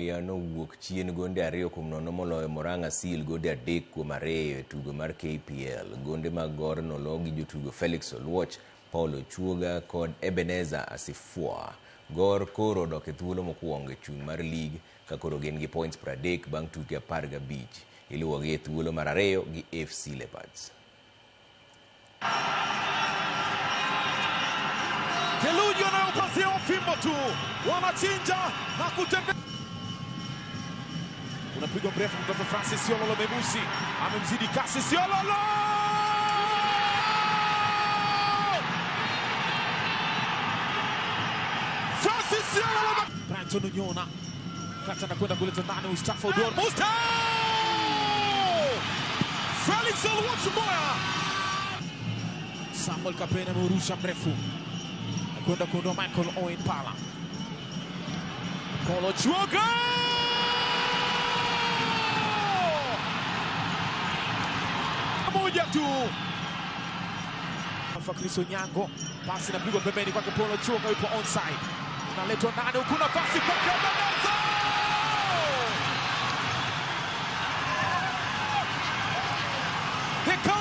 Nowuok chien gonde 2-0 moloyo Murang'a Seal gonde 3-2 e tugo mar KPL. Gonde mag Gor nolo gi jotugo Felix Oluoch, Paul Ochuoga kod Ebenezer Asifua. Gor koro odok e thuolo mokwongo e chung' mar lig ka koro gin gi points 30 bang' tuke 15. Iluwogi e thuolo mar ariyo gi AFC Leopards. Theluji wanayopasia fimbo tu, wanachinja na kutembea. Unapigwa mrefu kutoka Francis Siololo Memusi, amemzidi kasi Siololo! Francis Siololo! Brighton Unyona kata anakwenda kuleta ndani Mustafa Odor. Mustafa! Felix Oluoch Moya. Samuel Kapena ameurusha mrefu kwenda kuondoa Michael Owen Pala. Paul Ochuoga! Moja tu. Alfa Kristo Nyango, pasi inapigwa pembeni kwake Paul Ochuoga, yupo onside. Inaletwa ndani huku nafasi kwake Ebenezer! Here comes